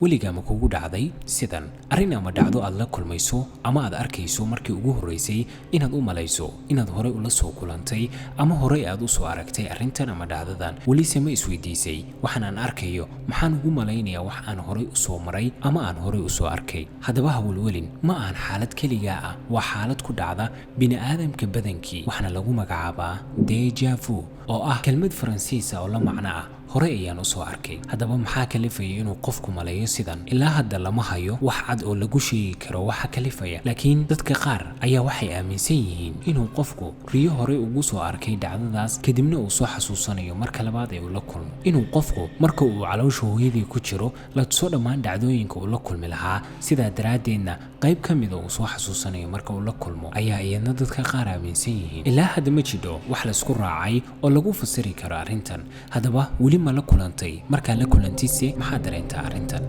Weligaa ma kugu dhacday sidan arrin ama dhacdo aad la kulmayso ama aad arkayso markii ugu horreysay inaad u malayso inaad horey ula soo kulantay ama horey aad u soo aragtay arrintan ama dhacdadan? Welise ma isweydiisay, waxaan aan arkayo maxaan ugu malaynayaa wax aan horey u soo maray ama aan horey u soo arkay? Haddaba ha welwelin, ma ahan xaalad keligaa ah, waa xaalad ku dhacda bini'aadamka badankii, waxaana lagu magacaabaa déjà vu, oo ah kelmad Faransiisa oo la macno ah horey ayaan u soo arkay. Haddaba maxaa kalifaya inuu qofku maleeyo sidan? Ilaa hadda lama hayo wax cad oo lagu sheegi karo waxa kalifaya, laakiin dadka qaar ayaa waxay aaminsan yihiin inuu qofku riyo horey ugu soo arkay dhacdadaas, kadibna uu soo xasuusanayo marka labaad ee uu la kulmo. Inuu qofku marka uu caloosha hooyadii ku jiro la tuso dhammaan dhacdooyinka uu la kulmi lahaa, sidaa daraaddeedna qayb ka mida uu soo xasuusanayo marka uu la kulmo, ayaa iyadna dadka qaar aaminsan yihiin. Ilaa hadda ma jidho wax laisku raacay oo lagu fasiri karo arrintan. Haddaba weli ma la kulantay? Markaa la kulantise, maxaa dareentaa arrintan?